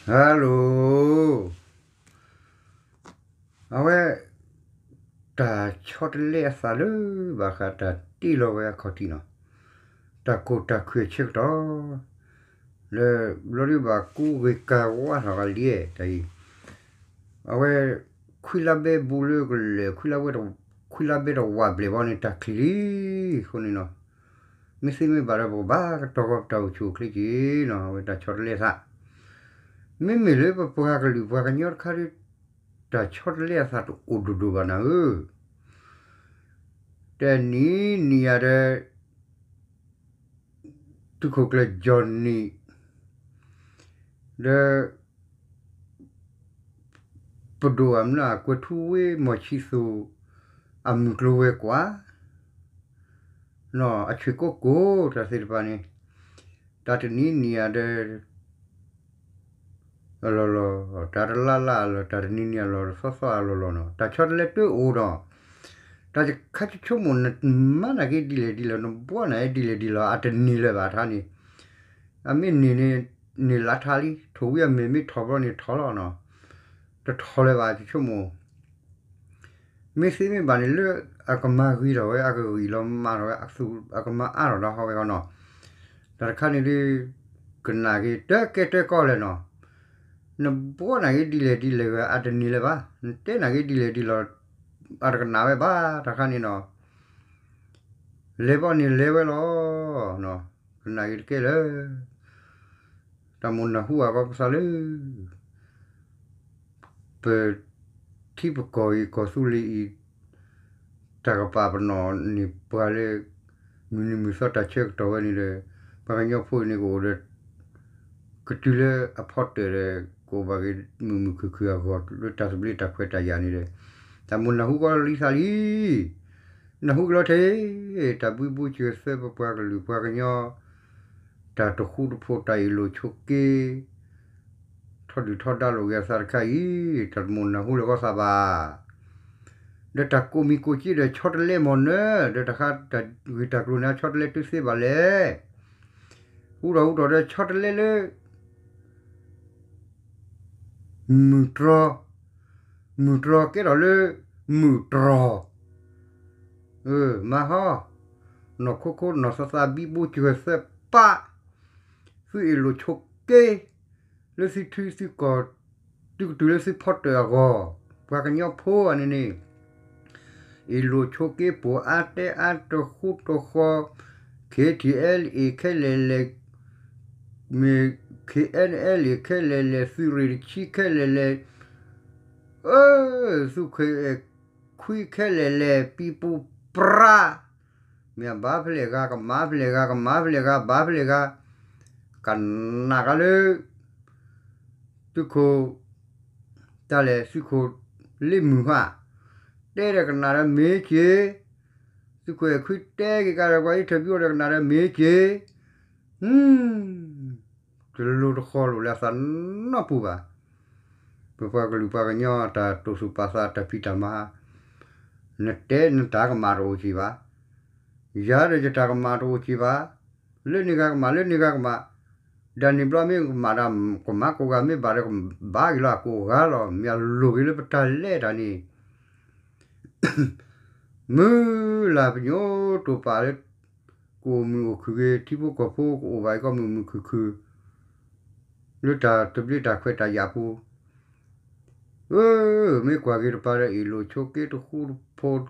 Hello, အဝဲ တၢ်ဆီတလဲအသးလၢ ဘၣ်ဃးတၢ်တ့လီၤဝဲအခီၣ်ထံးနီၤ, တၢ်ကိၢ်တၢ်ခုၣ်အဆၢကတီၢ် လၢ ဘျီဒုးဘၣ်ကူဂ့ၤကၤဝါထီၣ်ဂၤလံ တၢ်အံၤ အဝဲ ခွံလါဘဲဘူးလၢကလဲၤ ခွံလါဘဲတဝးဘျဲၣ်ဘီန့ၣ် တၢ်ချံးလံ အဃိန့ၣ်နီၤ, မ့ၢ်သ့မ့ၢ်ဘၣ်ဒီး ပကဘၣ်ကတီၤဂီၤပတၢ်အိၣ်ဆူၣ်အိၣ်ချ့က့ၤနီၤ, အဝဲတၢ်ဆီတလဲသး မ့မ့ၢ်လၢပပှၤကလုာ်ပှၤကညီတခါဒီး တၢ်ဆီတလဲအသးတအိၣ်ဒိၣ်ဒိၣ်ဘၣ်နၤဧၢ, တနံၤနံၤယၤဒီး သုးခိၣ်ကျၢၢ်ကၠီၣ်နံၣ် ဒီး ပဒိၣ်အမနုၤ ကွဲၤထူဝ့မီၢ်ဆံသူၣ် အမုၢ်ကျိၤဝဲၤကွာ် နီၤ အဆွ့ၣ်ကိကိၣ်တၢ်သ့ၣ်တဖၣ်န့ၣ် တၢ်တနံၤနံၤယၤဒီး အလီၢ်လီၢ် တၢ်တလါလါအလီၢ် တၢ်တနံၤနံၤအလီၢ် သီသီအလီၢ်လီၢ်နီၤ တၢ်ဆီတလဲတအိၣ်ဒီး တၢ်ခါဆိဆိကမိၣ် နမၤနာ်က့ဒ်လဲၣ်ဒ်လဲၣ် နဘှီနၤဒ်လဲၣ်ဒ်လဲၣ် အတန့ၢ်လၢၤဘၣ်ထါန့ၣ်, အမ့ၢ်န့ၢ်န့ၣ် န့ၢ်လါထါလံ ထိၣ်ဝံအမဲာ်မ့ၢ်ထီၣ်ဘျီန့ၣ်ထီၣ်လီၤနီၤ, တထီၣ်လၢၤဘၣ်ဆိဆိကမိၣ် မ့ၢ်သ့မ့ၢ်ဘၣ်န့ၣ်လၢ အကမၤဂ့ၤထီၣ်ဝဲ အကဂံၢ်လီၤမၤထီၣ်ဝဲ အကမၤအါထီၣ်ဒီးဟီဝဲဃီနီၤ, တၢ်တခါန့ၣ်ဒုး ကနၣ်က့ၤတၢ်ကဲတၢ်ကီလဲၣ်နီၤ, နဘှီနာ်က့ဒ်လဲၣ်ဒ်လဲၣ်ဝဲ အတန့ၢ်လၢၤဘၣ်, နတဲနာ်က့ဒ်လဲၣ်ဒ်လဲၣ် အတကနၣ်ဝဲဘၣ် တၢ်တခါန့ၣ်နီၤ, လဲၤဘီန့ၣ်လဲၤဝဲလီၤ, ကနၣ်က့ၤတကဲလၢၤ တၢ်မိၣ်နၢ်ဟူအဂီၢ်ပသးလၢ ပထံပကီၢ်အံၤကီၢ်သူလ့ၤအံၤ တၢ်ကပာ်ပနီၣ်န့ၢ်ပှၤလၢ မုၢ်နံၤမုၢ်သီတၢ်ဆၢကတီၢ်ဝဲန့ၣ်ဒီး ပှၤကညီဖိအံၤန့ၣ်ကအိၣ်ဒီး ကတုၤလၢအဖီတၢၣ်ဒီး ကအိၣ်ဘၣ်က့ၤမုာ်မုာ်ခုၣ်ခုၣ်အဂီၢ် လၢတၢ်သဘျ့တၢ်ခွဲးတၢ်ယာ်န့ၣ်ဒီး တၢ်မိၣ်နၢ်ဟူကီလံသးလံ နၢ်ဟူကလီထဲ တၢ်ဘှံးဘှူစၢၤသၢပပှၤကလုာ်ပှၤကညီ တၢ်တဃူတဖိး တၢ်အ့ၣ်လိာ်ဆိးက့ ထီဒုၣ်ထီဒါလိာ်က့ၤအသးတခါအံၤ တၢ်တမိၣ်နၢ်ဟူလၢၤကီသးဘၣ်. ဒီးတၢ်ကိးမံၤကိးစ့ဒီးဆီတလဲမ့ၢ်နၢၤ ဒီးတၢ်ဃးတၢ်ဂ့ၢ်တၢ်ကျိၤန့ၣ် အဆီတလဲတုၤသ့ဘၣ်လဲၣ်. ဟူထီၣ်ဟူထီၣ်ဒီးဆီတလဲလၢ မုၢ်တြီၤ, မုၢ်တြီၤကဲထီၣ်လၢ မုၢ်တြီၤ, မၤဟီ, နီၢ်ခိခိ နီၢ်သးသး ဘံဘူစၢၤသၢပၢ်, သုအ့ၣ်လိာ်ဆိးက့ လၢသုထံသုကီၢ် သုကတုၤလၢသုဖီတၢၣ်အဂီၢ်, ပှၤကညီဖိအန့ၣ်န့ၣ် အ့ၣ်လိာ်ဆိးက့ ပိာ်အါတဲအါ တဃူတဃီၤ, KTLA ခဲလၢာ်လဲၣ်, မ့ၢ် KNLA ခဲလၢာ်လဲၣ်, သုးရ့ၣ်တဆံခဲလၢာ်လဲၣ်, အၢ သုးခိၣ်အဲၣ်ခွံခဲလၢာ်လဲၣ်, ပံၤပူၤပြါ, မ့ၢ်အဘၣ်ဖဲလဲၣ်ဂၤ ကမၤဖဲလဲၣ်ဂၤ ကမၤဖဲလဲၣ်ဂၤ ဘၣ်ဖဲလဲၣ်ဂၤ, ကနၣ်ကလၢ သုးခိၣ် တၢ်လဲၣ် သုးခိၣ်လ့မုၢ်ဟါ, တဲဒီးကနၣ်ဒီးမ့ၢ်က့ၤ, သုးခိၣ်အဲၣ်ခွံတဲက့ၤကဒီး ပှၤ interview ဒီးကနၣ်ဒီးမ့ၢ်က့ၤ, တလိၤတဃီၤလိာ်လၢအသးနီတပူၤဘၣ်. ပပှၤကလုာ်ပှၤကညီတၢ်တိာ်သူၣ်ပာ်သးတၢ်ဖံးတၢ်မၤ, နတဲနတၢ်ကမၣ်တအိၣ်က့ၤဘၣ်, ယၤဒီးယတၢ်ကမၣ်တအိၣ်က့ၤဘၣ်, လၢန့ၣ်ဂၤကမၣ် လၢန့ၣ်ဂၤကမၣ်, ဒၣ်န့ၣ်ဘျီမ့ၢ်ကမၣ်ဒၣ် ကမၤကိးဂၤမ့ၢ်ဘၣ်ဒီးကဘၣ်က့ၤလီၤအကိးဂၤလီၤ. မ့ၢ်အလိၣ်က့ၤလၢပတၢ်လဲၤတၢ်န့ၣ် မုၢ်လၢ်ပညိၣ်တိာ်ပာ်လၢ ကအိၣ်မုာ်အိၣ်ခုၣ်က့ၤ ထံဖိကီၢ်ဖိကအိၣ်ဘၣ်အံၤကီးမုာ်မုာ်ခုၣ်ခုၣ် လၢတၢ်သဘျ့တၢ်ခွဲးတၢ်ယာ်ပူၤ အၢ မ့ၢ်ကွၢ်က့ၤတပၤဒီး အ့ၣ်လိာ်ဆိးက့တဃူတဖိး,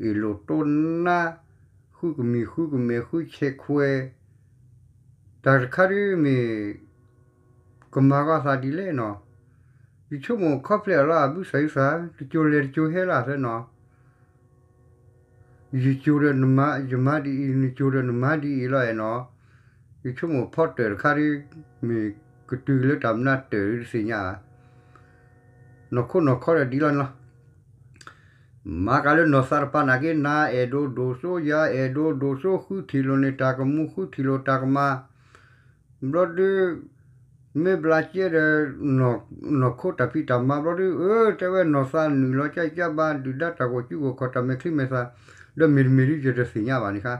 အ့ၣ်လိာ်တိနါ, ဃုကမံၤဃုကမဲာ် ဃုဆဲးခွဲး, တၢ်တခါဒ်မ့ၢ် ကမၤကီသးဒ်လဲၣ်နီၤ, ယဆိကမိၣ်ခီဖျိလီၤ အဘုၣ်စၢ်ယုၢ်သး တကၠိၤလဲၤတကၠိၤဟဲလၢသၢနီၤ ယကၠိၤဒီးနမၤ ယမၤဒ်အံၤ နကၠိၤဒီးနမၤဒ်အံၤလီၤအဲၣ်နီၤ, ယဆိကမိၣ်ဖီတၢၣ်တခါဒ် မ့ၢ်ကတုၤလၢတၢ်မနုၤတၢၣ်တသ့ၣ်ညါဧါ, နီၢ်ခိနီၢ်ခီဒီးဒ်လီၤန့ၣ်လီၤ. မၤကၤလၢနီၢ်သးတပၤနာ်က့ နၤအဲၣ်ဒိးဒိၣ်စိ ယၤအဲၣ်ဒိးဒိၣ်စိ ဃုထံၣ်လိာ်န့ၢ်တၢ်ကမူ ဃုထံၣ်လိာ်တၢ်ကမၣ် ဘျီဒုး မ့ၢ်ဘျးကဲဒီး နီၢ်ခိတၢ်ဖံးတၢ်မၤဘျီဒုး အၢ တဲဝဲနီၢ်သးနုာ်လီၤ ကၢ်ကၢ်ဘါ ဒုၣ်ဒါတၢ်ဂီၤစုဂီၤခီၣ် တၢ်မဲာ်ချံမဲာ်သၣ် ဒီးမ့တမ့ၢ်ဒုး ယတသ့ၣ်ညါဘၣ်န့ၣ်ခါ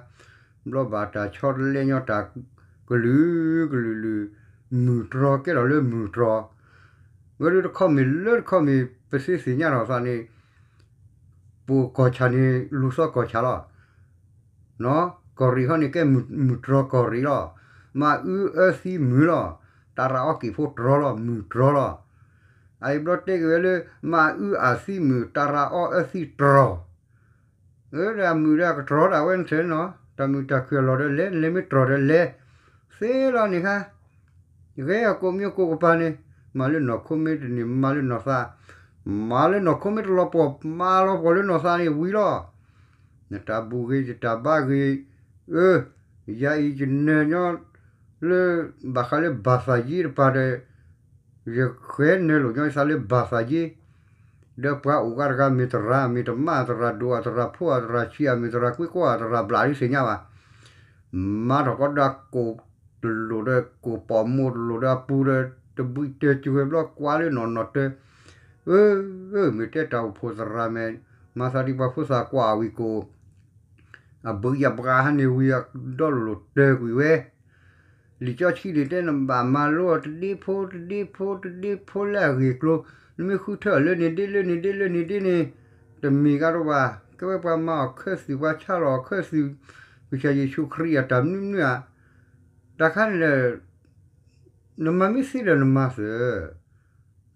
ဘျီဘၣ်တၢ်ဆီတလဲညီတၢ်ကလုာ်ကလုာ်လုာ် မုၢ်တြီကဲထီၣ်လၢမုၢ်တြီ, ဝဲဒၣ်တခီမ့ၢ်လၢတခီမ့ၢ် ပသ့သ့ၣ်ညါထီၣ်သးန့ၣ် ပကီၢ်ဆၣ်န့ၣ် လူၤသီကီၢ်ဆၣ်လီၤ. ကီၢ်ရ့ၣ်ဟီန့ၣ်ကဲမုၢ်တြီကီၢ်ရ့ၣ်လီၤ. မၤအုအၢသံမုၢ်လီၤ. တၢ်ရၤအီက့ၢ်ဖိတြီလီၤ မုၢ်တြီလီၤ. အအံၤဘျီတဲက့ၤဝဲလၢ မၤအုအၢသံမုၢ် တၢ်ရၤအီအၢသံတြီၤ အၢ ဒီးအမုၢ်ဒီးအကတြီဒၣ်ဝဲနဆၢနီၤ တၢ်မုာ်တၢ်ခုၣ်အလီၢ်ဒီးလဲၤ နလဲၤမ့ၢ်တြီၤဒီးလဲၤ သ့လီၤန့ၣ်ခါ ဂဲၤအကိးမံၤအကိးကပၤန့ၣ် မၤလၢနီၢ်ခိမ့ၢ်တန့ၢ် မၤလၢနီၢ်သး, မၤလၢနီၢ်ခိမ့ၢ်တလီၤပှီၢ် မၤလီၤပှီၢ်လၢနီၢ်သးန့ၣ်ဝံၤလီၤ. နတၢ်ဘူၣ်ဂ့ၤ ယတၢ်ဘါဂ့ၤ, အၢ, ယၤအံၤယနၢၤညီ လၢ ဘၣ်ဃးလၢဘၣ်သးယ့တပၤဒီး ယဃဲနၢၤလိာ်ညီယသးလၢဘၣ်သးယ့, ဒီးပှၤအိၣ်ဂၤတဂၤမ့ၢ်သရၣ် မ့ၢ်တမၣ်သရၣ်ဒိၣ်အသရၣ်ဖိအသရၣ်ဆံး အမ့ၢ်သရၣ်ကွ့ကွီၢ်အသရၣ်ဘျးဒ်သ့ၣ်ညါဘၣ်, မၤထီၣ်ကီးဒီးကိၣ်တလိာ်ဒီး ကိၣ်ပီၣ်မိၢ်တလိာ်ဒီးအပူၤဒီး တဘှံးတၢၢ်စှၤဘျီကွၢ်လၢနီၢ်နီၢ်တၢၢ်, အၢ မ့ၢ်တဲတၢ်အိၣ်ဖှိၣ်သရၣ်မဲာ် မၤသးဒ်ပှၤဖိသၣ်ကွၢ်အဝံၤကိၣ် အဘုယဘှါဟါန့ၣ်ဝံၤအဒီလိာ်လိာ်တၢၢ်ကွံာ်ဝဲ, လံာ်စီဆှံန့ၣ်တဲနဘၣ်မၤလိအီၤတဒ့ဖိတဒ့ဖိတဒ့ဖိလၢအဂ့ၢ်အကျိၤ, နမ့ၢ်ဃုထၢအီၤလၢန့ၣ်ဒ့လၢန့ၣ်ဒ့လၢန့ၣ်ဒ့န့ၣ်, တမ့ၢ်ဂၤတအိၣ်ဘၣ်, ကဲဝဲပှၤမၤအီၤခၢသုး ပှၤဆါလီၤအီၤခၢသုး, ကစၢ်ယ့ၣ်ၡူးခရံာ်အတၢ်မနုၤမနုၤဧါ, တၢ်ခါန့ၣ်ဒီး နမၤမ့ၢ်သ့ဒီးနမၤသ့,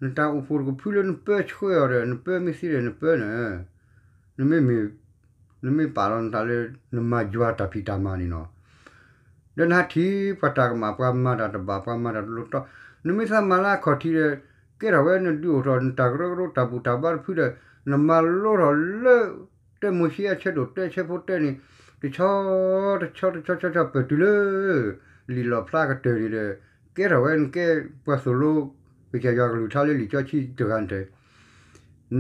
နတၢ်အိၣ်ဖှိၣ်တကဖုလၢနပၢဆှၢအီၤဒီး နပၢမ့ၢ်သ့ဒီးနပၢန့ၣ်, နမ့ၢ်မ့ၢ်, နမ့ၢ်ပာ်လီၤနသးလၢ နမၤယွၤတၢ်ဖံးတၢ်မၤန့ၣ်နီၤ, ဒီးနဟးထံၣ်ပှၤတၢ်ကမၣ် ပှၤမၤတၢ်တဘၣ် ပှၤမၤတၢ်တလိၤတီ, နမ့ၢ်သးမၤလၢအခီၣ်ထံးဒီး ကဲထီၣ်ဝဲနဒုးအိၣ်ထီၣ် နတၢ်ကရၢကရိတၢ်ဘူၣ်တၢ်ဘါတဖုဒီး နမၤလိထီၣ်လၢ တၢမိၤၡ့အဆၢဒိၣ်တၢ ဆၢဖိတၢန့ၣ် တဆီ တဆီ တဆီ ဆီ ဆီ ပၢၢ်တုၤလၢ လံာ်လီၣ်ဖျါကတၢၢ်န့ၣ်ဒီး ကဲထီၣ်ဝဲနကဲပှၤသိၣ်လိ ကစၢ်ယွၤကလုၢ်ကထါလၢလံာ်စီဆှံတဂၤန့ၣ်တၢ်,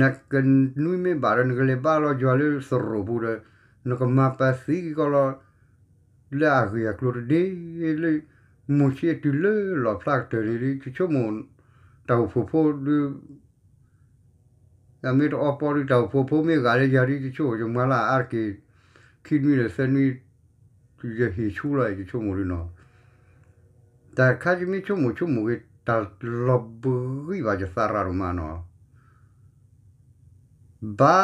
နကနွံမ့ၢ်ဘၣ်ဒီး နကလဲၤဘါလီၤယွၤလၢသရိာ်ပူၤဒီး နကမၤပာ်သံက့ၤကီးလီၤ လၢအဂ့ၢ်အကျိၤတဒ့ လၢမိၤၡ့တုၤလၢလီၣ်ဖျါကတၢၢ်န့ၣ် ယဆိကမိၣ် တၢ်အိၣ်ဖှိၣ်ဖိဒီး ယမ့ၢ်တအီပီဒီး တၢ်အိၣ်ဖှိၣ်ဖိမ့ၢ်ဂာ်လၢယၤဒီး ယဆိကမိၣ်ယမၤလၢအါတက့ၢ် ခံနွံဒီးသၢနွံ ယဟ့ၣ်ဆူလီၤ ယဆိကမိၣ်ဒ်နီၤ, တၢ်ခါယမ့ၢ်ဆိကမိၣ်ဆိကမိၣ်ဂ့ၤ တၢ်လီၤဘှံးဘၣ်ယသးရၣ်ဒိၣ်မးနီၤ ဘါ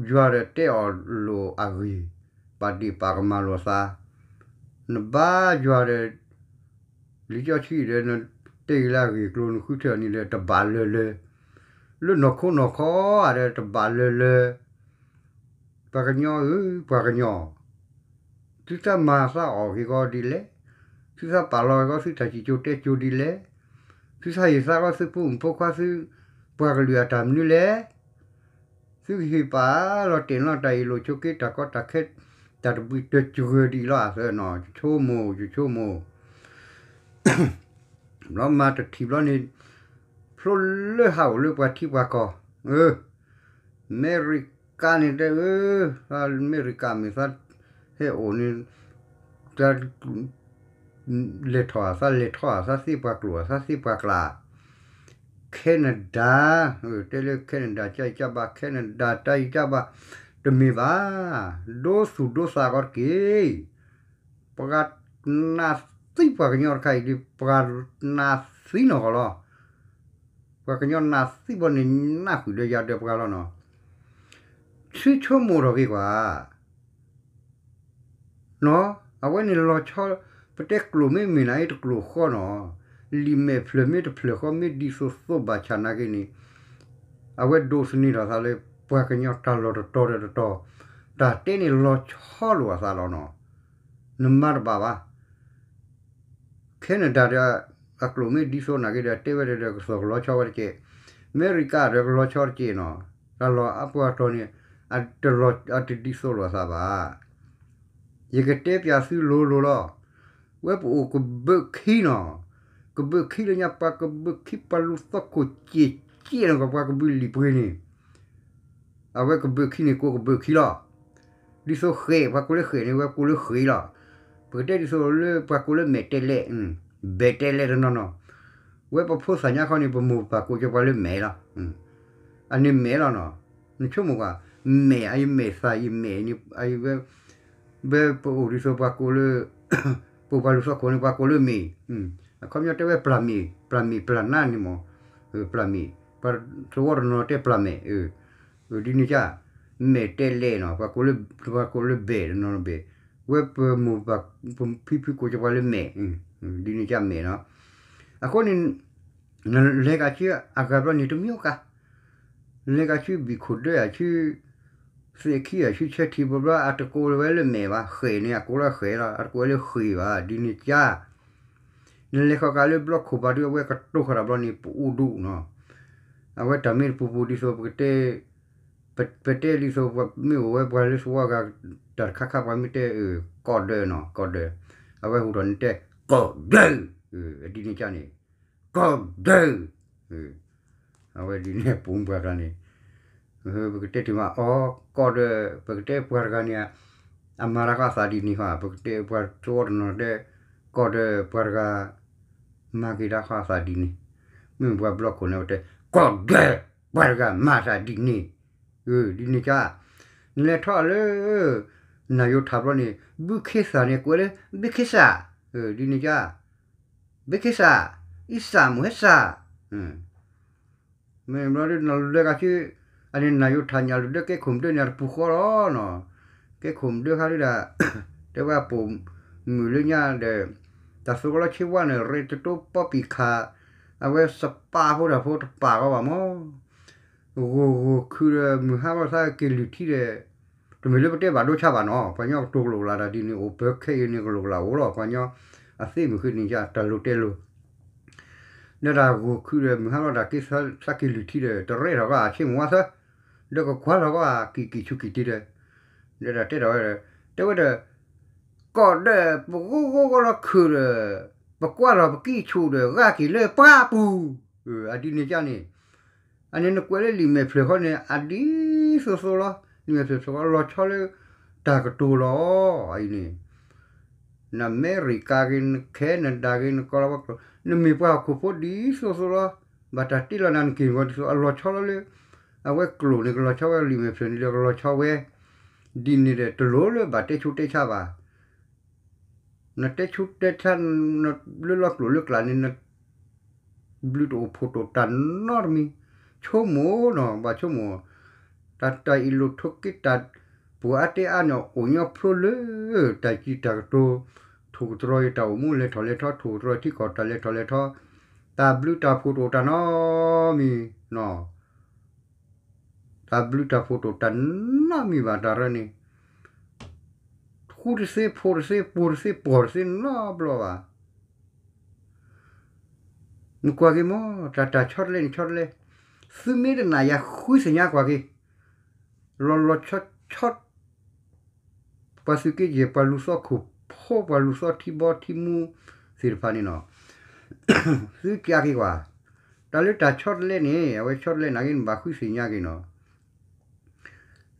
ယွၤဒီးတဲအီၤလိာ်အဂ့ၢ်, ပာ်ဒ့ၣ်ပာ်ကမၣ်လိာ်သး, နဘါယွၤဒီး လံာ်စီဆှံဒီး နတဲဂ့ၤလၢအဂ့ၢ်အကျိၤ နဃုထၢအီၤန့ၣ်ဒီး တဘၣ်လၢၤလၢၤ, လၢနီၢ်ခိနီၢ်ခီဧါဒီး တဘၣ်လၢၤလၢၤ ပှၤကညီဧၢ ပှၤကညီ, သုသးမၤသးအီၣ်က့ၤကီးဒ်လဲၣ်, သုသးပာ်လီၤက့ၤကီး သုတၢ်စံၣ်စိၤတဲစိၤဒ်လဲၣ်, သုသးဟ့ၣ်သါကီး သုဖိမုၣ်ဖိခွါ သုပှၤကလုာ်အတၢ်မနုၤလဲၣ်, သုကဟ့ၣ်ပာ်လီၤတဲာ်လီၤတၢ်အံၤ လိာ်ဆိးက့ တၢ်ကီတၢ်ခဲ တၢ်တဘှံးတၢၢ်စှၤဒ်အံၤလီၤ အသၢနီၤ ယဆိကမိၣ် ယဆိကမိၣ် ဘျီမၤတထံၣ်ဘျီန့ၣ် ဖျိလၢဟးအိၣ်လၢပှၤထံပှၤကီၢ်, အၢ, အမဲရကၤန့ၣ်တဲ အၢ, အမဲရကၤမ့ၢ်သးဟဲအိၣ်န့ၣ် သးလဲၤထီၣ် သးလဲၤထီၣ် သးသ့ပှၤကျိာ် သးသ့ပှၤကျါ Canada, တဲလၢ Canada တၢ်အံၤတၢ်ဘၣ် Canada တၢ်အံၤတၢ်ဘၣ်, တမ့ၢ်ဘၣ်, ဒိသူၣ်ဒိသးကီးတက့ၢ်. ပှၤနးသံပှၤကညီတခါအံၤဒီး ပှၤနးသံနီၢ်ကီၢ်လီၤ. ပှၤကညီနးသံဘီန့ၣ် နးဃုာ်ဒီးယၤဒီးပှၤလီၤနီၤ. သုဆိကမိၣ်ထီၣ်က့ၤကွၢ် နီၤ, အဝဲန့ၣ်လီၤဆီ, ပတဲကျိာ်မ့ၢ်မ့ၢ်နၤအံၤ တကျိာ်ဃီနီၤ, လံာ်မဲာ်ဖျၢၣ်မ့ၢ်တဖျၢၣ်ဃီ မ့ၢ်ဒ်သိးသိးဘၣ်ဆၣ်နာ်က့န့ၣ်, အဝဲဒိးသန့ၤထီၣ်သးလၢ ပှၤကညီတၢ်လီၢ်တတီၤဒီးတတီၤ, တၢ်တဲန့ၣ်လီၤဆီလိာ်အသးလီၤနီၤ, နမၤတဘၣ်ဘၣ်. Canada ဒီး အကျိာ်မ့ၢ်ဒ်သိးနာ်က့ဒီး တဲဝဲဒီး ကသီၣ်ကလီၤဆီဝဲတက့ၢ်, အမဲရကၤဒီးကလီၤဆီတက့ၢ်နီၤ, တၢ်လီၢ်အပှၤတီၤန့ၣ် အတလီၤ အတဒ်သိးလိာ်အသးဘၣ်. ယကတဲပၠးသုလိၤလိၤလီၤ. ဝဲပအိၣ်ကဘုးခံနီၤ, ကဘုးခံလၢညါ ပှၤကဘုးခံ ပှၤလူၤသီခိၣ်စ့ၢ်ကဲးနီၤ ကပှၤကဘုးလံာ်ပှ့ၤန့ၣ်, အဝဲကဘုးခံန့ၣ် ကိးကဘုးခံလီၤ. ဒ်သိးဃဲး ပှၤကိးလၢဃဲးန့ၣ် ဝဲကိးလၢဃဲးလီၤ. ပကတဲဒ်သိးလၢပှၤကိးလၢမဲာ်တဲးလဲး, ဘဲးတဲးလဲးတနီၤနီၤ, ဝဲပဖိသၣ်ညါခီန့ၣ် ပမိၢ်ပၢ်ကိးကၠီပှၤလၢမဲာ်လီၤ. အန့ၣ်မဲာ်လီၤနီၤ, နဆိကမိၣ်ကွၢ်, မဲာ် အအံၤမဲာ်သၣ်အံၤမဲာ်န့ၣ် အအံၤဝဲ ဝဲပအိၣ်ဒ်သိးပှၤကိးလၢ ပအိၣ်ပှၤလူၤသီခိၣ်န့ၣ် ပှၤကိးလၢမ့ၢ်, အခီပညီတဲဝဲပျၢ်မ့ၣ် ပျၢ်မ့ၣ်ပျၢ်နါန့ၣ်မး, ပျၢ်မ့ၣ် ပှၤသဝီတနီၤတဲပျၢ်မဲာ်, ဒ်န့ၣ်က မဲာ်တဲလဲၣ်နီၤ, ပှၤကိးလၢ ပှၤကိးလၢဘဲၣ်တနီၤဘဲၣ်, ဝဲပမိၢ်ပၢ်ဖံဖုကိးကပှၤလၢမဲာ်, ဒ်န့ၣ်ကမဲာ်နီၤ, အဃိန့ၣ် နလဲၤကးဆူအဂၤဘျီန့ၣ်တမံၤအိၣ်ကး, လဲၤကးဆူဘံၣ်ခိၣ်ဒၢဧါ ဆူ သ့ၣ်ခံဧါ ဆူဆၢထံးဘျီဘျီ အတကိးဝဲလၢမဲာ်ဘၣ်, ဃဲၣ်န့ၣ် အကိးလၢဃဲၣ်လီၤ, အတကိးဝဲလၢဃ့ၢ်ဘၣ်, ဒ်န့ၣ်က နလဲၤဃီၤကးလၢဘျီခိၣ်ဘၣ်ဒုး အဝဲကတိၤဃီၤတၢ်ဘျီန့ၣ် ပအိၣ်ဒူၣ်နီၤ, အဝဲတၢ်မ့ၢ်တပူၤပူၤဒ်သိးပကတဲ ပတဲဒ်သိးပမ့ၢ်အိၣ်ဝဲပှၤလၢသဝီဂၤ တၢ်တခါခါပှၤမ့ၢ်တဲ ကီၢ်ဒၢနီၤ ကီၢ်ဒၢ, အဝဲဟူးထီၣ်န့ၣ်တဲ ကီၢ်ဒၢ, ဒ်န့ၣ်ကန့ၣ် ကီၢ်ဒၢ, အဝဲဒ်န့ၣ်ပူၤပှၤကျါန့ၣ် ပကတဲတ့ၢ်မး အီ ကီၢ်ဒၢ, ပကတဲပှၤတဂၤန့ၣ် အမၤတၢ်ဃီအသးဒ်န့ၣ်ဃီ, ပကတဲပှၤသဝီတနီၤတဲ ကီၢ်ဒၢပှၤတဂၤ မၤက့ၤတၢ်ဃီအသးဒ်န့ၣ်, မ့မ့ၢ်ပှၤဘျီခိၣ်န့ၣ် ပတဲ ကီၢ်ဒၢပှၤတဂၤမၤတၢ်ဒ်န့ၣ်, ဒ်န့ၣ်က နလဲၤထီၣ်လၢ နၢ်ယိၤထၣ်ဘျီန့ၣ် ဘုခ့သၣ်န့ၣ် ကွဲးလၢ ဘုခ့စၣ်, ဒ်န့ၣ်က ဘုခ့စၣ်, အံစၣ်မိၢ်ဟဲစၣ် မ့ၢ်ဘျီဒုးနလဲၤကးဆူ အန့ၣ်နၢ်ယိၤထၣ်ညၣ်လုၢ်ဒၢကဲခိၣ်မုၢ်ဒၢန့ၣ် အတပူၤဃီလီၤနီၤ, ကဲခိၣ်မုၢ်ဒၢခါဒုးဒၣ် တဲဝဲအပိာ်မုၣ်လၢညါဒီး တၢ်သဝီလီၤဆ့ဝါန့ၣ် ရ့တတိပီပံာ်ခး အဝဲစပာ်ဖိတၢ်ဖိတပာ်ဃီဘၣ်မး ဂိၢ်ဂိၢ်ခုဒီးမုၢ်ဟါလီၤသးက့ၤလုၢ်ထံဒီး တမ့ၢ်လၢပတဲဘၣ်ဒိဆါဘၣ်နီၤ, ပှၤကညီကတိၤကလိာ်ကလာ်တၢ်ဒ်န့ၣ် အိၣ်ပၢခဲအံၤန့ၣ်ကလိာ်ကလာ်အိၣ်လီၤ, ပှၤကညီအသ့ၣ်မုၢ်ဃ့န့ၣ် တၢ်လိၤတဲလိၤ လၢတၢ်ဂိၢ်ခုဒီးမုၢ်ဟါလီၤတၢ်က့ၤသးက့ၤလုၢ်ထံဒီး တရဲၣ်ထီၣ်ကီၢ်အဆ့မုၢ်ဝါသၢ, ဒီးကကွၢ်ထီၣ်ကီၢ်အကံၢ်ကံၢ်ဆူကံၢ်တံဒီး ဒီးတဲထီၣ်ဝဲဒီး တဲဝဲဒီး ကီၢ်ဒၢပဂိၢ်ဂိၢ်ဂီၢ်လီၤခုၣ်ဒီး ပကွၢ်ထီၣ်ပကံၢ်ဆူၣ်ဒီး ဂၢ်က့ၤလၢပှၢ်ပူၤ, အဒ်န့ၣ်ကန့ၣ် အန့ၣ်နကွဲးလၢလံာ်မဲာ်ဖျၢၣ်ဃီန့ၣ် အဒ်သိးသိးလီၤ, လံာ်မဲာ်ဖျၢၣ်ဖျၢၣ်ဃီလီၤဆီလၢ တၢ်ကတိၤလီၤ, အံၤန့ၣ် နအမဲရကၤဂ့ၤ နခဲနဒၤဂ့ၤ နကီၢ်လီၤဝဲကီၢ် နမ့ၢ်ပှၤဟီၣ်ခိၣ်ဖိဒ်သိးသိးလီၤ, ဘၣ်တၢ်တ့လီၤနၤနက့ၢ်ဂီၤဒ်သိး အလီၤဆီလီၤလၢ အဝဲကျိာ်န့ၣ် ကလီၤဆီဝဲလံာ်မဲာ်ဖျၢၣ်န့ၣ်လၢကလီၤဆီဝဲ, ဒ်န့ၣ်ဒီးတလိၣ်လၢဘၣ်တဲဆူးတဲဆါဘၣ် နတဲဆူးတဲဆါ လၢလီၢ်ကျိာ်လၢကျါန့ၣ် နဘျုးတအိၣ်ဖှိၣ်တအိၣ်တၢ်နီတမံၤ, ဆိကမိၣ်နီၤ ဘၣ်ဆိကမိၣ်, တၢ်တၢ်အံၤလိာ်ထိးက့တၢ် ပှၤအါတဲအါန့ၣ် အိၣ်ညီဖျိလၢ တၢ်စံးတၢ်ကတိၤ, ထိၣ်ကတြီၤယတၢ်အိၣ်မူလဲၤထီၣ်လဲၤထီ ထိၣ်ကတြီၤထံကီၢ်တၢ်လဲၤထီၣ်လဲၤထီ, တၢ်ဘျုးတၢ်ဖှိၣ်တအိၣ်တၢ်နီတမံၤနီၤ တၢ်ဘျုးတၢ်ဖှိၣ်တအိၣ်တၢ်နီတမံၤဘၣ်တၢ်ရၢန့ၣ်, ဃူတသ့ ဖိးတသ့ ပူၤတသ့ ပှီၢ်တသ့နီတဘျီဘၣ်. နကွၢ်က့ၤမ့ၢ် တၢ်တၢ်ဆီတလဲန့ၣ်ဆီတလဲ, သုမ့ၢ်တနာ်ယၤဃုသ့ၣ်ညါကွၢ်က့ၤ, လီၤလီၤဆီဆီ ပှၤသုးက့ယဲၢ် ပှၤလူၤသီခိၣ်ဖိ ပှၤလူၤသီထံဘီထံမူသ့ၣ်တဖၣ်န့ၣ်နီၤ, သုကးက့ၤကွၢ်, တၢ်လၢတၢ်ဆီတလဲန့ၣ် အဝဲဆီတလဲနာ်က့ နဘၣ်ဃုသ့ၣ်ညါက့ၤနီၤ,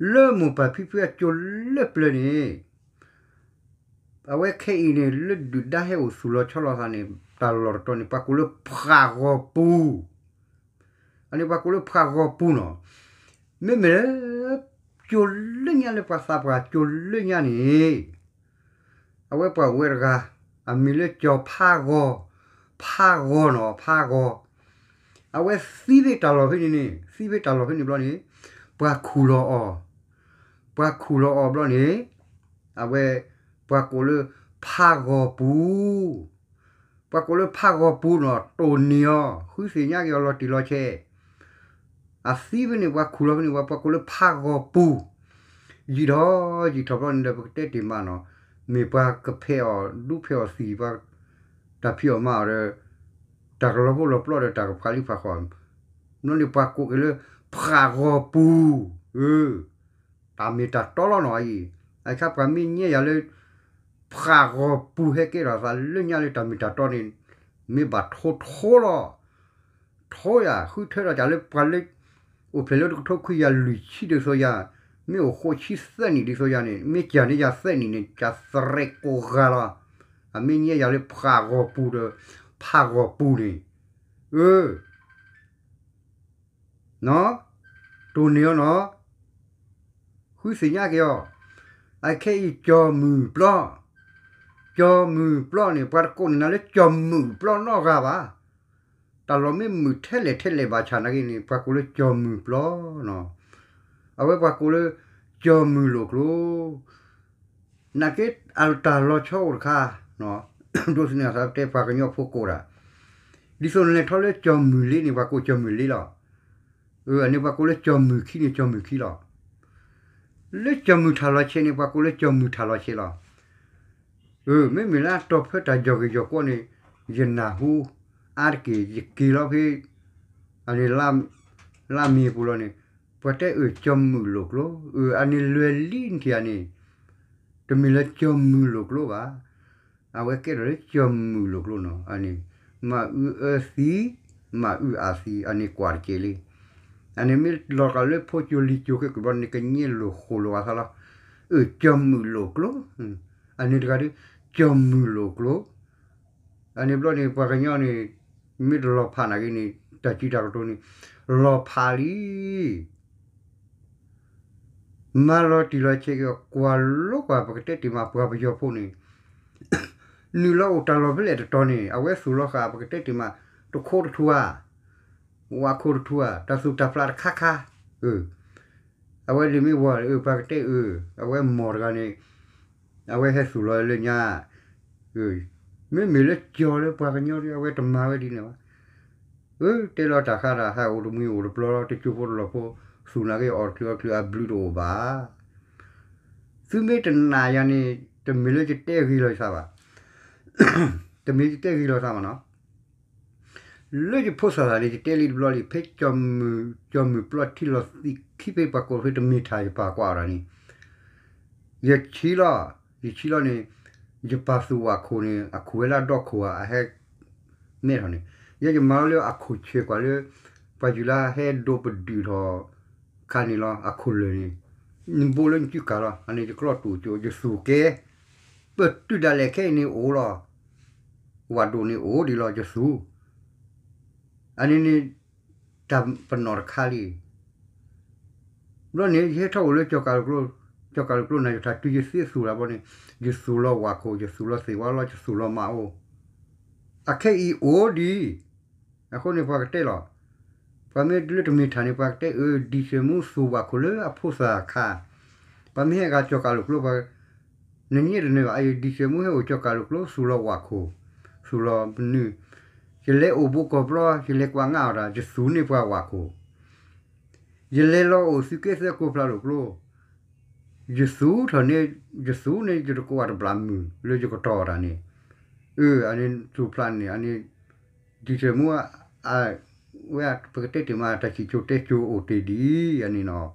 လၢမိၢ်ပၢ်ဖံဖုအကၠိလၢပျၢၤန့ၣ် အဝဲခဲအံၤန့ၣ် လၢဒုၣ်ဒါဟဲအိၣ်သူၣ်လီၤဆီလီၤသးန့ၣ် တၢ်လီၢ်တတီၤန့ၣ် ပှၤကိးလၢဖးဂီၤပူၤ, အန့ၣ်ပှၤကိးလၢဖးဂီၤပူၤနီၤ, မ့မ့ၢ်လၢ ကၠိလၢညါလၢပှၤသးပှၢ်ကၠိလၢညါန့ၣ် အဝဲပှၤဝဲတဂၤ အမံၤလၢကၠီၤဖးဂီၤ, ဖးဂီၤနီၤ ဖးဂီၤ, အဝဲသံဖဲတၢ်လီၢ်ဖဲန့ၣ်န့ၣ် သံဖဲတၢ်လီၢ်ဖဲန့ၣ်ဘျီန့ၣ် ပှၤခူၣ်လီၤအီၤ, ပှၤခူၣ်လီၤအီၤဘျီန့ၣ် အဝဲ ပှၤကိးလၢဖးဂီၤပူၤ, ပှၤကိးလၢဖးဂီၤပူၤနီၤ တိၢ်န့ၢ်အီၤ ဃုသ့ၣ်ညါက့ၤအီၤလီၤတံၢ်လီၤဆဲး, အသံဖဲန့ၣ် ပှၤခူၣ်လီၤဖဲန့ၣ် ပှၤကိးလၢဖးဂီၤပူၤ, ယံာ်ထီၣ်ယံာ်ထီၣ်ဘျီန့ၣ်ဒီး ပကတဲတ့ၢ်မးနီၤ, မ့ၢ်ပှၤကဖဲးအီၤ ဒူဖဲးအီၤသံ ပှၤ တၢ်ဖံးအီၣ်မၤအီၤဒီး တၢ်ကလီၤဖိလီၤပျီဒီး တၢ်ကဖးလံဖးဃီ ဘျီန့ၣ်ပှၤကိးက့ၤလၢ ဖးဂီၤပူၤ, တၢ်မ့ၢ်တၢ်တီလီၤနီၤအံၤ, အခါပှၤမ့ၢ်ညါယၤလၢ ဖးဂီၤပူၤဟဲကဲထီၣ်သးလၢညါလၢတၢ်မ့ၢ်တၢ်တီန့ၣ် မ့ၢ်ဘၣ်ထိထိလီၤ, ထိယၤ ဃုထၢထီၣ်ကလၢပှၤလၢ အိၣ်ဖျဲၣ်လၢတကထိခွံကယၤလွံၢ်ဆံဒ်သိးယၤ, မ့ၢ်အိၣ်ဃိးဆံသၢနံၣ်ဒ်သိးယၤန့ၣ် မ့ၢ်ကၢ်န့ၢ်ယၤသၢနံၣ်န့ၣ် ကၢ်သရဲးကိးဂၤလီၤ, အမ့ၢ်ညါယၤလၢဖးဂီၤပူၤဒီး ဖးဂီၤပူၤန့ၣ်, အၢ တိၢ်န့ၢ်အီၤနီၤ, ဃုသ့ၣ်ညါက့ၤအီၤ, အခဲအံၤကၠီမုၢ်ပျီ, ကၠီၤမုၢ်ပျီန့ၣ် ပှၤတကိးန့ၢ်နၤလၢကၠီၤမုၢ်ပျီနီတဂၤဘၣ်. တၢ်လီၢ်မ့ၢ်မုာ်ထဲလဲၣ်ထဲလဲၣ်ဘၣ်ဆၣ်နာ်က့န့ၣ် ပှၤကိးလၢကၠီၤမုၢ်ပျီနီၤ. အဝဲပှၤကိးလၢ ကၠီၤမုၢ်လိာ်ကျိ နာ်က့ အတၢ်လီၤဆီအိၣ်တခါ, ဒိးသန့ၤအသးတဲပှၤကညီဖိကိးတၢ်, ဒ်သိးနလဲၤထီၣ်လၢကၠီၤမုၢ်လ့န့ၣ် ပှၤကိးကၠီၤမုၢ်လ့လီၤ. အန့ၣ်ပှၤကိးလၢကၠီၤမုၢ်ခံန့ၣ် ကၠီၤမုၢ်ခံလီၤ. လၢကၠီၤမုၢ်ထၣ်လီၤဆဲးန့ၣ် ပှၤကိးလၢကၠီၤမုၢ်ထၣ်လီၤဆဲးလီၤ. မ့မ့ၢ်လၢအတီၤဖၢတၢ်ယီၤဂ့ၤယီၤကွီၢ်န့ၣ် ယနၢ်ဟူ အါတက့ၢ် ယက့ၤလီၤဖဲ အန့ၣ် လါမ့ၤပူၤလီၤန့ၣ် ပှၤတဲအၢၣ်ကၠီၤမုၢ်လိာ်ကျိ, အန့ၣ်လွဲၤလံနထံၣ်ဧါန့ၣ် တမ့ၢ်လၢကၠီၤမုၢ်လိာ်ကျိဘၣ်. အဝဲကဲထီၣ်လၢကၠီၤမုၢ်လိာ်ကျိနီၤ. အန့ၣ် မၤအုအၢသံ, မၤအုအၢသံ အန့ၣ်ကွၢ်တက့ၢ်လံ. အန့ၣ်မ့ၢ်လီၤဂာ်လၢဖိကၠိလံၤကၠိခဲကဘျီန့ၣ် ကညဲလိာ်ဃိလိာ်အသးလီၤ. အၢၣ်ကၠီၤမုၢ်လိာ်ကျိ, အန့ၣ်တဂၤဒီး ကၠီၤမုၢ်လိာ်ကျိ. အန့ၣ်ဘျီန့ၣ် ပှၤကညီန့ၣ် မ့ၢ်တလီၤဖးနာ်က့န့ၣ် တၢ်စံးတၢ်ကတိၤန့ၣ် လီၤဖးလံ. မၤလီၤတံၢ်လီၤဆဲးက့ၤ ကွၢ်လိကွၢ် ပကတဲတ့ၢ်မး ပှၤပယီၤဖိန့ၣ် နုာ်လီၤအိၣ်တၢ်လီၢ်ဖဲလဲၣ်တတီၤန့ၣ် အဝဲသူၣ်လီၤဃာ် ပကတဲတ့ၢ်မး တခိတထူဧါ, ဝၣ်ခိတထူဧါ, တၢ်သူၣ်တၢ်ဖျးတခါခါ, အဝဲဒ်မ့ၢ်ဝၤ ပှၤကတဲအၢ အဝဲမီၢ်တဂၤန့ၣ် အဝဲဟဲသူၣ်လီၤလၢညါ, မ့မ့ၢ်လၢကၠီၤလၢပှၤကညီဒီး အဝဲတမၤဝဲဒ်န့ၣ်ဘၣ်. အၢ တဲလီၤတၢ်ခါတၢ်ဟးအိၣ်တမှံၤအိၣ်တပျီလီၤ တကၠိဖိတလီၢ်ဖိ သူၣ်နာ်က့အီၣ်တချုးအီၣ်တချုးအဘျုးတအိၣ်ဘၣ်. သုမ့ၢ်တနာ်ယၤန့ၣ် တမ့ၢ်လၢယတဲဂ့ၤလီၤယသးဘၣ်. တမ့ၢ်ယတဲဂ့ၤလီၤသးမးနီၤ. လၢယဖိသၣ်သၣ်န့ၣ် ယတဲလံတဘျီလံ ဖဲကၠီၤမုၢ်ပျီထံလီၤသံးခံဖဲပှၤကိးဖဲတမ့ၢ်ထၣ်ယပၢ်ကွၢ်အီၤတၢ်န့ၣ် ယဆံးလီၤ, ယဆံးလီၤန့ၣ် ယပၢ်သူၣ်ဝၣ်ခိၣ်န့ၣ် အခိၣ်ဝဲလၢအဒီခိၣ်ဧါ အဟဲမဲထီၣ်န့ၣ် ယဲယမၤလီၤလၢအခိၣ်ဆဲးကွၢ်လၢ ပှၤယုၢ်လၢဟဲဒိးပဒုၣ်ထီၣ်ခါန့ၣ်လီၤ အခိၣ်လၢာ်န့ၣ် နဘိလၢနစုကၤလီၤ အန့ၣ်ယကျီတူာ်ကၠိ ယသူၣ်ကဲ ပတုာ်ဒၣ်လဲာ်ခဲအံၤန့ၣ်အိၣ်လီၤ ဝၣ်ဒိၣ်န့ၣ်အိၣ်ဒံးလီၤ ယသူၣ် အန့ၣ်န့ၣ် တၢ်ပနီၣ်တခါလံ. ဘျီန့ၣ် ယဟဲထီၣ်အိၣ်လၢကၠီၤကးလိာ်ကျိ, ကၠီၤကးလိာ်ကျိနၤ ယထးတုၤယသ့သူၣ်လၢဘျီန့ၣ် ယသူၣ်လီၤဝၣ်ခိၣ် ယသူၣ်လီၤသ့ၣ်ဝါလီၤ ယသူၣ်လီၤမးအိၣ်, အခဲအံၤအိၣ်ဒံး အဃိန့ၣ်ပှၤကတဲလီၤ. ပှၤမ့ၢ်လၢတမ့ၢ်ထၣ်န့ၣ် ပှၤကတဲအၢ ဒံၣ်စဲးမူသူၣ်ဝၣ်ခိၣ်လၢအဖိသၣ်အခါ, ပှၤမ့ၢ်ဟဲဂၤကၠီၤကးလိာ်ကျိ ပှၤ နညဲတနၢၤဘၣ် အအံၤဒံၣ်စဲးမူဟဲအိၣ်ကၠီၤကးလိာ်ကျိ သူၣ်လီၤဝၣ်ခိၣ်, သူၣ်လီၤမနုၤ, ယလဲၤအိၣ်ဘူးကီၢ်ဘျီ ယလဲၤကွၢ်ငါအီၤတၢ် ယသူၣ်န့ၢ်ပှၤဝၣ်ခိၣ်, ယလဲၤလီၤအိၣ်သုးက့သၢကိးဖျါလိာ်ကျိ ယသူၣ်ထီၣ်န့ၢ်, ယသူၣ်န့ၢ်ယတကိးအတဘျးမုၢ် လၢယကတီၤတၢ်န့ၣ်, အန့ၣ်သူၣ်ဖျါန့ၣ် အန့ၣ် ဒံၣ်စဲးမူ ဝဲပကတဲတ့ၢ်မး တၢ်စံၣ်စိၤတဲစိၤအိၣ်တ့ၢ်ဒံး အန့ၣ်နီၤ,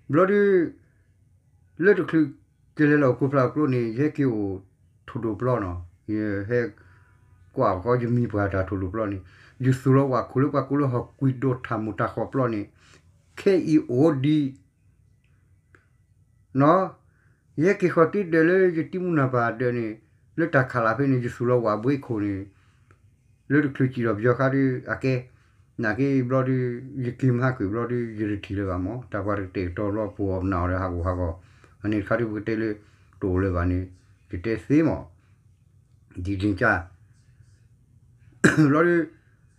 ဘျီဒုး လၢတချုး ကလဲၤလီၤအိၣ်ကိးဖျါကျိန့ၣ် ယဟဲက့ၤအိၣ်ထိၣ်ဒိၣ်ပျီနီၤ, ယဟဲ ကွၢ်ဃီယမံၤပှၤတၢ်ထိၣ်ဒိၣ်ပျီန့ၣ် ယသူၣ်လီၤဝၣ်ခိၣ်လၢပှၤကိးလၢဟီၣ်ကွံာ်ဒိၣ်ထၣ်မူၣ်တၢ်ဃီၤပျီန့ၣ် ခဲအံၤအိၣ်ဒံး နီၤ, ယဟဲက့ၤဃီၤတ့ဒၢးလၢယတံမူနၢ်ပၢၢ်ဒၢးန့ၣ် လၢတၢ်ခးလၢ်ဖဲန့ၣ် ယသူၣ်လီၤဝၣ်ဘှ့ခိၣ်န့ၣ် လၢတချုးစံၣ်ဒီးပယီၤခါဒုး အကဲ နာ်က့ဘျီဒုး ယက့ၤမဟါကွံာ်ဘျီဒုး ယတထံၣ်လၢၤဘၣ်မး တၢ်ပှၤတကတဲာ်ကတီၤဘျီပှၤအီၣ်ပနၢ်အီၤဒီးဟးဂူာ်ဟးဂီၤ အန့ၣ်တခါဒုးပကတဲလၢ တအိၣ်လၢၤဘၣ်န့ၣ် ယတဲသ့မး ဒ်န့ၣ်က ဘျီဒုး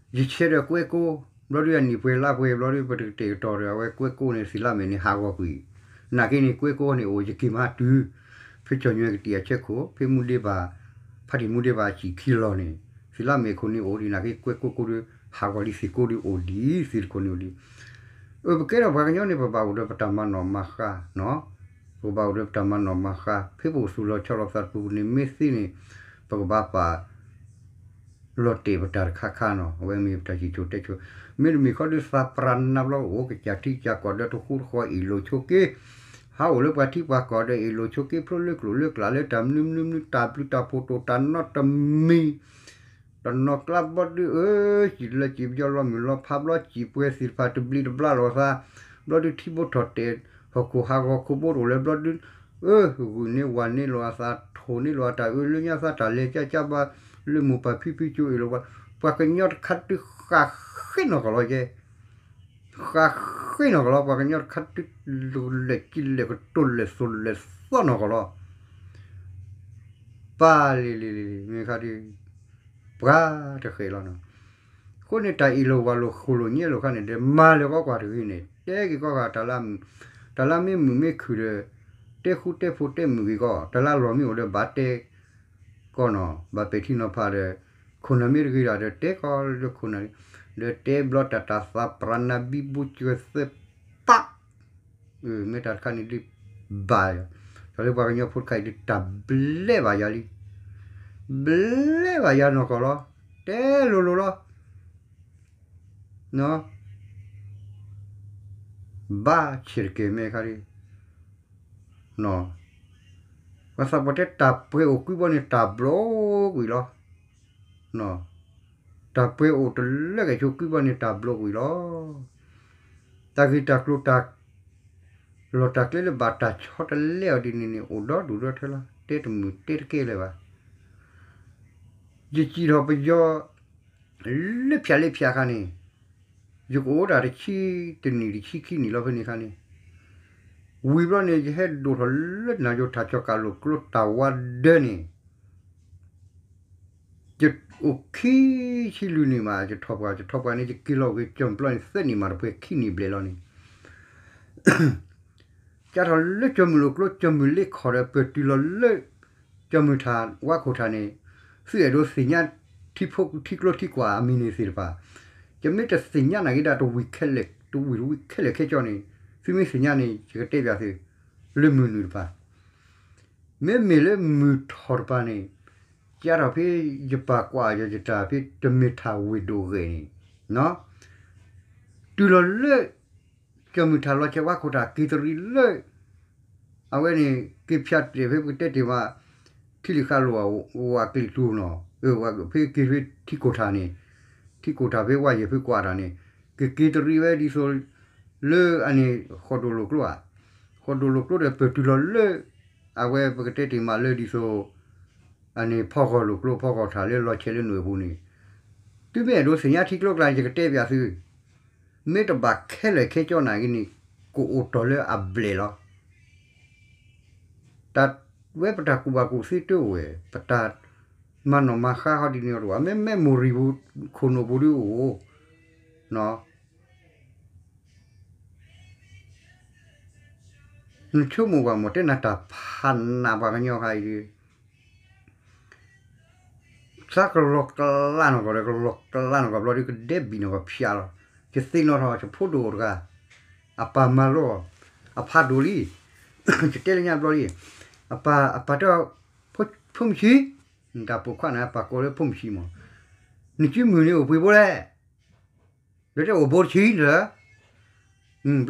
ယဆဲးဒီးကွဲကိး ဘျီဒုးအနံၣ်ပှဲၤလါပှဲၤ ဘျီဒုးပတကတဲာ်ကတီၤဒီး အဝဲကွဲကိးန့ၣ် သံလၢမဲာ်န့ၣ် ဟးဂီၤကွံာ် နာ်က့န့ၣ် ကွဲကိးန့ၣ်အိၣ် ယက့ၤမၤတုၤ ဖဲကၠီၣ်ညွဲကတံၢ်အဆၢခိၣ် ဖဲမူဒ့ဘၣ် ဖါတံၢ်မူဒ့ဘၣ်အစံၣ်ခံလီၤန့ၣ် သံလၢမဲာ်ခိၣ်န့ၣ်အိၣ်ဒံး နာ်က့ကွဲကိးကိးဒုး ဟးဂီၤလံသံးကိးဒုးအိၣ်ဒံး သံးတခိၣ်န့ၣ်အိၣ်ဒံး အၢ ပကဲထီၣ်ပှၤကညီန့ၣ် ပဘၣ်အိၣ်ဒီးပတၢ်မၤနီၣ်မၤဃါနီၤ ပကဘၣ်အိၣ်ဒီးပတၢ်မၤနီၣ်မၤဃါ ဖဲပအိၣ်သူၣ်လီၤဆီလီၤသးတပူၤပူၤန့ၣ် မ့ၢ်သ့န့ၣ် ပကဘၣ်ပာ် လီၤတဲာ်ပတၢ်တခါခါနီၤ အဝဲမ့ၢ်ပတၢ်စံၣ်စိၤတဲစိၤ မ့တမ့ၢ်ခီဒုးသးပြၢနါဘျီအိၣ် ကစၢ်ထံကစၢ်ကီၢ်ဒီးတဃူတဃီအ့ၣ်လိာ်ဆိးက့ ဟးအိၣ်လၢပှၤထံပှၤကီၢ်ဒီးအ့ၣ်လိာ်ဆိးက့ ဖျိလၢကျိၣ်လၢကျးလၢတၢ်မနုၤမနုၤမနုၤ တၢ်ဘျုးတၢ်ဖှိၣ်တိၣ်တၢ်နီတမံၤ တနီၤကျါဘျီဒုး အၢ စံၣ်လၢစံၣ်ပယီၤလီၤမုၢ်လီၤဖးဘျီ စံၣ်ပှဲၤသ့ၣ်တဖၣ်တဘျံးတဘျါလိာ်သး ဘျီဒုးထံဘိထီၣ်တဲာ် ဟီၣ်ခိၣ်ဟးဂီၤခိၣ်ဘိတအိၣ်လၢၤဘျီဒုး အၢ ဂုာ်န့ၢ်ဝၤန့ၢ်လိာ်အသး ထိၣ်န့ၢ်လိာ်အတၢ်အၢ လၢညါသးတၢ်လဲၤကၢ်ကၢ်ဘၣ် လၢမိၢ်ပၢ်ဖံဖုကၠိအ့ၣ်လိာ်ဘၣ် ပှၤကညီတခါဒုးဃၣ်ဃ့နီၢ်ကီၢ်လီၤကဲ ဃၣ်ဃ့နီၢ်ကီၢ်လီၤ ပှၤကညီတခါဒုး လဲၤကံလဲၤကတိၤလဲၤသိၣ်လဲၤသီနီၢ်ကီၢ်လီၤ ပာ်လံလံလံလံ မ့ၢ်ခါဒုး ပှၤတဃဲးလီၤနီၤ. အဃိန့ၣ် တၢ်အ့ၣ်လိာ်ဝၤလိာ်ဃိာ်လိာ်ညဲလိာ်ခါန့ၣ် ဒီးမၤလၢကီကွၢ်တဂ့ၤန့ၣ် တဲက့ၤကီၢ်ဂၤ တၢ်လၢမ့ၢ်မုာ်မ့ၢ်ခုၣ်ဒီး တဲဃူတဲဖိးတဲမုာ်က့ၤကီၢ် တၢ်လၢလီၢ်မ့ၢ်အိၣ်ဒီးဘၣ်တဲ ကီၢ်နီၤ ဘၣ်ပဲာ်ထံနီၤဖးဒီး ခိၣ်နၢ်မ့ၢ်တဂ့ၤဒၣ်ဒီး တဲကီၢ်လၢခိၣ်နၢ် ဒီးတဲဘျီတၢ်တၢ်သးပြးနၤဘံဘူစၢၤသၢပး မ့ၢ်တၢ်တခါန့ၣ်ဒ်ဘၣ်ယၤ တၢ်လၢပှၤကညီဖိတခါအံၤဒ်တၢ်ဘျဲဘၣ်ယၤလံ ဘျဲဘၣ်ယၤနီၢ်ကီၢ်လီၤ တဲလိၤလိၤလီၤ ဘၣ်ဆ့ၣ်တကဲၤမ့ၢ်ခါဒ် ပှၤသးပှၢ်တဲတၢ်ပှဲၤအိၣ်ကွံဘီန့ၣ်တၢ်ဘျီကွံာ်လီၤ. တၢ်ပှဲၤအိၣ်တလၢကဆိကွံဘီန့ၣ်တၢ်ဘျီကွံာ်လီၤ. တၢ်ဂ့ၢ်တၢ်ကျိၤတၢ် လီၢ်တၢ်ကျဲလၢဘၣ်တၢ်ဆီတလဲအီၤဒ်န့ၣ်န့ၣ် အိၣ်ဒီဒူၣ်ဒီထၢလီၤ. တဲတမုာ်တဲတကဲလၢၤဘၣ်. ယစံၣ်ထီၣ်ပယီၤ လၢဖၠးလၢဖၠးခါန့ၣ် ယကအိၣ်ဒၣ်တဆံတနံၣ်တဆံခံနံၣ်လီၤဖဲန့ၣ်ခါန့ၣ် ဝံၤဘျီန့ၣ် ယဟဲဒိၣ်ထီၣ်လၢနၢ်ယိၤထၣ်ကၠီၤကးလိာ်ကျိတၢ်ဝါဒၢန့ၣ် ယအိၣ်ခံဆံလွံၢ်နံၣ်မး ယထီၣ်ပှၢ် ယထီၣ်ပှၢ်န့ၣ် ယက့ၤလီၤဂ့ၤကၠီၣ်ဘျီန့ၣ် သၢနံၣ်မးတပှဲၤခံနံၣ်ဘျဲၣ်လီၤန့ၣ် ကၢ်ထီၣ်လၢကၠီၣ်မုၢ်လိာ်ကျိ ကၠီၣ်မုၢ်လ့ခီၣ်ဒီး ပၢၢ်တုၤလီၤလၢ ကၠီၣ်မုၢ်ထၣ် ဝါခိၣ်ထၣ်န့ၣ် သုအဲၣ်ဒိးသ့ၣ်ညါ ထံဖိထံကျိထံကွၢ်အမံၤန့ၣ်သ့ၣ်တဖၣ် ယမ့ၢ်တသ့ၣ်ညါနာ်က့ဒၣ်တဝံၤခဲလၢာ် တဝံၤတဝံၤခဲလၢာ်ခဲကၠီန့ၣ် သုမ့ၢ်သ့ၣ်ညါန့ၣ် ယကတဲပၠးသု လၢမုၢ်နုာ်တပၤ မ့မ့ၢ်လၢမုၢ်ထီၣ်တပၤန့ၣ် ကၢ်ထီၣ်ဖဲယပာ်ကွၢ်ယတၢ်ဖဲ တမ့ၢ်ထၣ်ဝ့ၢ်ဒိၣ်ဂဲၤန့ၣ် တုၤလီၤလၢ ကၠီၣ်မုၢ်ထၣ်လီၤဆဲးဝါခိၣ်ထၣ်က့ၤတရံးလၢ အဝဲန့ၣ် က့ၤဖၠးတဲာ်ဖဲပကတဲတ့ၢ်မး ထံလံၤဃာ်လိာ်ဝၤကျံးတူနီၤ ဖဲက့ၤဖဲထံကိၢ်ထၣ်န့ၣ် ထံကိၢ်ထၣ်ဖဲဝါယဲၢ်ဖုကွၢ်တၢ်န့ၣ် ကက့ၤတရံးဝဲဒ်သိး လၢအန့ၣ် ဃီၣ်ဒိၣ်လိာ်ကျိဧါ ဃီၣ်ဒိၣ်လိာ်ကျိဒီးပၢၢ်တုၤလီၤလၢ အဝဲပကတဲတ့ၢ်မးလၢဒ်သိး အန့ၣ်ဖီဃီၣ်လိာ်ကျိ ဖီဃီၣ်ထၣ်လၢလီၤဆဲးလၢနွဲၣ်အပူၤန့ၣ် သုမ့ၢ်အဲၣ်ဒိးသ့ၣ်ညါထံကျိကျါန့ၣ် ယကတဲပၠးသု မ့ၢ်တဘၣ်ခဲလၢာ်ခဲကၠီနာ်က့န့ၣ် ကအိၣ်တီၢ်လၢအဘျဲၣ်လီၤ. တၢ်ဝဲပတၢ်ကူၣ်ဘၣ်ကူၣ်သ့တအိၣ်ဝဲ ပတၢ်မၤနီၣ်မၤဃါဟီဒ်န့ၣ်တအိၣ် မ့မ့ၢ်မိၢ်ရံၣ်ပူၤ ခိၣ်နူာ်ပူၤဒ်အိၣ် နဆိကမိၣ်ကွၢ်မ့ၢ်တဲနၤတၢ်ဖးနးပှၤကညီခါအံၤဒ် သးကလီၤကလးနီၢ်ကီၢ်ဒီး ကလီၤကလးနီၢ်ကီၢ်ဘျီဒီး ကဒဲဘံၣ်နီၢ်ကီၢ်ဖၠးလီၤ. ယသ့ၣ်နီၣ်ထီၣ် ယဖိဒိၣ်အိၣ်တဂၤ အပၢ်မၤလိအီၤ အဖးဒိၣ်လံ ယတဲလၢညါဘျီလံ အပၢ် အပၢ်တဲအီၤ ဖိမုၣ်ဆံး တၢ်ပိာ်ခွါန့ၣ် အပၢ်ကိးလၢဖိမုၣ်ဆံးမး နစုမုၢ်န့ၣ်အိၣ်ပှဲၤဘိလဲၣ် ဒီးတဲအိၣ်ဘိ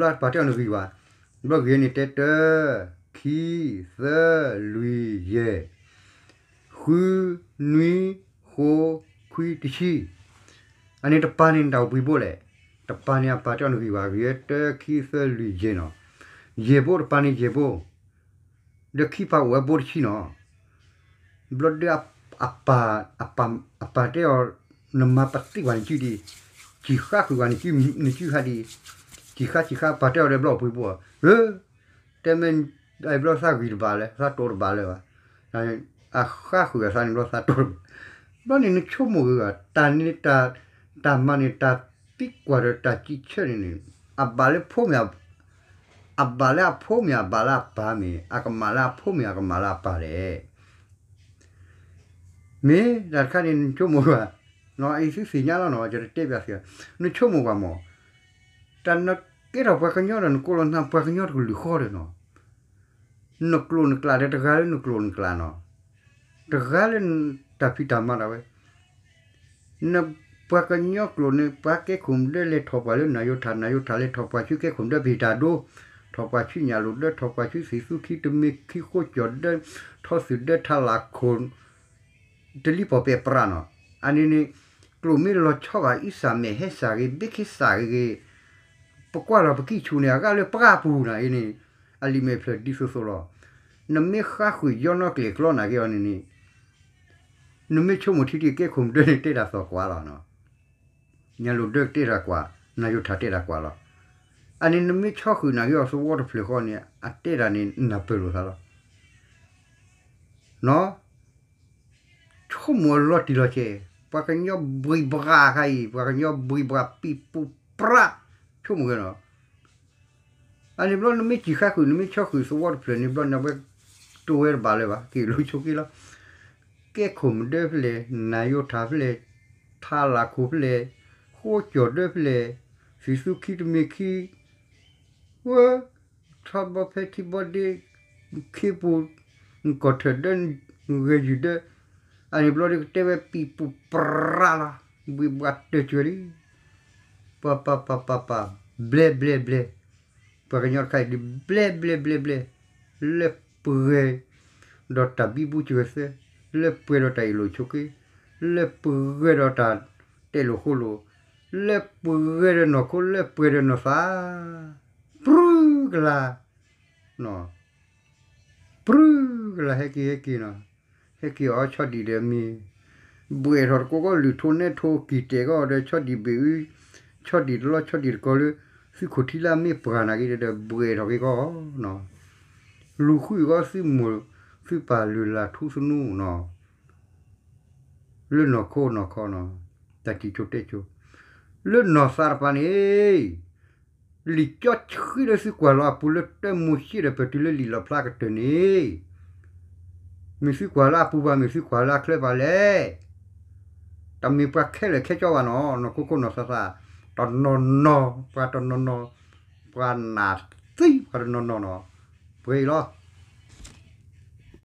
တဆံလၢ ဘျီပၢ်တဲအီၤနဂံၢ်ဘၣ် ဘျီဂ့ၤန့ၣ်တဲတၢ ခံ သၢ လွံၢ် ယဲၢ် ဃု နွံ ဃိး ခွံ တဆံ အန့ၣ်တပၤန့ၣ်နတၢ်အိၣ်ဘှံးဘိလဲၣ် တပၤန့ၣ်အပၢ်တဲအီၤနဂံၢ်ဘၣ် ဂ့ၤတၢ ခံ သၢ လွံၢ် ယဲၢ်နီၤ ယဲၢ်ဘိတပၤန့ၣ်ယဲၢ်ဘိ ဒီးခံပၤအိၣ်ဝဲဘိတဆံနီၤ ဘျီဒီး အပၢ် အပၢ်တဲအီၤ နမၤပသံဝဲနစုဒံး စံၣ်ဃါဃုာ်ဝဲနစု နစုခါဒံး စံၣ်ဃါစံၣ်ဃါ ပၢ်တဲအီၤဒီးဘျီအိၣ်ဘှံးဘိ ဧၢ တဲမ့ၢ် ဘျီသးဂံၢ်တဘၣ်လၢၤ သးတိၤတဘၣ်လၢၤဘၣ် အဃါဃုာ်အသးန့ၣ်ဘျီသးတိၤတဘၣ် ဘျီန့ၣ်နဆိကမိၣ်ဂ့ၤဂ့ၤ တၢ်န့ၣ် တၢ်မၤန့ၣ် တၢ်သံကွၢ်ဒီးတၢ်စံးဆၢန့ၣ်န့ၣ် အဘၣ်လၢဖိမ့ၢ် အဘၣ်လၢအဖိမ့ၢ် အဘၣ်လၢအပၢ်မ့ၢ် အကမၣ်လၢအဖိမ့ၢ် အကမၣ်လၢအပၢ်လဲၣ် မ့ၢ်တၢ်တခါန့ၣ် နဆိကမိၣ်ဘၣ် အံၤသုသ့ၣ်ညါလီၤနီၤ ယတတဲပၠးသု နဆိကမိၣ်ဘၣ်မး တၢ်နကဲထီၣ်ပှၤကညီဒီး နကိးလီၤနၤပှၤကညီတကလုာ်ဃီဒီးနီၤ နကျိာ်နကျဲဒီးတဂၤလၢနကျိာ်နကျဲနီၤ တဂၤလၢတၢ်ဖံးတၢ်မၤဒၣ်ဝဲ နပှၤကညီကျိာ်န့ၣ် ပှၤကဲခိၣ်ဒၢလဲၤထီၣ်ပှၢ်လၢနၢ်ယိၤထၣ် နၢ်ယိၤထၣ်လဲၤထီၣ်ပှၢ်ဆူကဲခိၣ်ဒၢပဟံၣ်တၢ်ဒိ ထီၣ်ပှၢ်ဆူညၣ်လိာ်ဒၢ ထီၣ်ပှၢ်ဆူသ့ၣ်သူခံတမ့ၢ်ခံဃိကၠီၣ်ဒၢ ထီသုးဒၢထးလၢခိၣ် တလံၤပီၣ်ပဲာ်ပြးနီၤ အန့ၣ်န့ၣ် ကျိာ်မ့ၢ်လီၤဆီဘၣ် အံသၣ်မဲာ်ဟဲစၢ်ဂ့ၤ ဘ့က့စၢ်ဂ့ၤဂ့ၤ ပကွၢ်လီၤပကံၣ်ဆူၣ်န့ၣ် အဂၤလၢပှၢ်ပူၤန့ၣ်အံၤန့ၣ် အလံာ်မဲာ်ဖျၢၣ်ဒ်သိးသိးလီၤ. နမ့ၢ်ဃါဃုာ်ယီနီၣ်ကျဲၣ်ကျီနာ်က့အီၤန့ၣ်န့ၣ် နမ့ၢ်ဆိကမိၣ်ထံထံကဲခိၣ်ဒၢန့ၣ်တဲတၢ်သီၣ်ကွၢ်လီၤနီၤ ညၣ်လိာ်ဒၢကတဲတၢ်ကွၢ် နၢ်ယိၤထၣ်တဲတၢ်ကွၢ်လီၤ. အန့ၣ်နမ့ၢ်ဆီဃုာ်နာ်က့အီၤသဝီတဖျၢၣ်ဃီန့ၣ် အတဲတၢ်န့ၣ်နၢ်ပၢၢ်လိာ်သးလီၤ. နီၤ ကိးမုၢ်အလီၤတံၢ်လီၤဆဲး, ပှၤကညီဘှံးဘှါခါအံၤ ပှၤကညီဘှံးဘှါပံၢ်ပူၢ်ပြး, ဆိကမိၣ်ဂ့ၤနီၤ, အန့ၣ်ဘျီနမ့ၢ်စံၣ်ဃါဃုာ် နမ့ၢ်ဆီဃုာ်သဝီတဖျၢၣ်န့ၣ်ဘျီ နဝဲတိၢ်ဝဲတဘၣ်လၢၤဘၣ် က့ၤလိာ်ဆိးက့လီၤ, ကဲခိၣ်မဒၢဖဲလဲၣ်, နၤယိၤထၣ်ဖဲလဲၣ်, ထးလၢ်ခိၣ်ဖဲလဲၣ်, ဃိကၠီၣ်ဒၢဖဲလဲၣ်, သံးသူခံတမ့ၢ်ခံ, ဝဲ ထီဘီဖဲထံဘီဒ့, ခ့ပူၤ, ကီၢ်ထၢၣ်ဒၢ, ဂဲၤယုၢ်ဒၢ, အန့ၣ်ဘျီဒီးကတဲဝဲပံၢ်ပူၢ်ပြးလီၤ, ဘှံးဘှါတၢၢ်ကွံာ်လံ, ပၢ်ပၢ်ပၢ်ပၢ်ပၢ်, ဘျဲဘျဲဘျဲ, ပှၤကညီတခါအံၤဒုး ဘျဲဘျဲဘျဲဘျဲ, လၢပှဲၤဒီးတၢ်ဘံဘူစၢၤသၢ, လၢပှဲၤဒီးတၢ်အ့ၣ်လိာ်ဆိးက့, လၢပှဲၤဒီးတၢ်တဲလိာ်ဃိလိာ်, လၢပှဲၤဒီးနီၢ်ခိ လၢပှဲၤဒီးနီၢ်သး, ပြုကလာ် ပြုကလာ် ဟဲက့ၤဟဲက့ၤနီၤ, ဟဲက့ၤအီၤဆီဒံၣ်ဒီးမ့ၢ်, ဘှဲးထီၣ်တကိးကီး လုၢ်ထိးနဲထိးက့ၤတဲာ်ကီးဒီး ဆီဒံၣ်ဘ့ၣ်အု, ဆီဒံၣ်တလီ ဆီဒံၣ်တကီးလၢ သုခိၣ်ထံလၢမ့ၢ်ပှၤနာ်က့ဒီး ဘှဲးထီၣ်က့ၤကီးနီၤ, လူၤဃုကီးသုမိၢ်သုပၢ်လုၢ်လၢ်ထူသနူနီၤ, လၢနီၢ်ခိနီၢ်ခီနီၤ, တၢ်ထံၣ်ဆိတဲဆိ, လၢနီၢ်သးတပၤန့ၣ် လံာ်စီဆှံလၢသုကွၢ်လီၤအပူၤလၢတၢမိၤၡ့ဒီး ပတုၤလၢလံာ်လီၣ်ဖျါကတၢၢ်န့ၣ်, မ့ၢ်သုကွၢ်လၢအပူၤဘၣ် မ့ၢ်သုကွၢ်လၢအချၢဘၣ်လဲၣ်, တမ့ၢ်ပှၤခဲလၢာ်ခဲဆ့ဘၣ်နီၤ, နီၢ်ခိခိၣ်နီၢ်သးသး, တနီၤနီၤ, ပှၤတနီၤနီၤ, ပှၤနာ်သံပှၤတနီၤနီၤနီၤ, ပှဲၤအံၤလီၤ,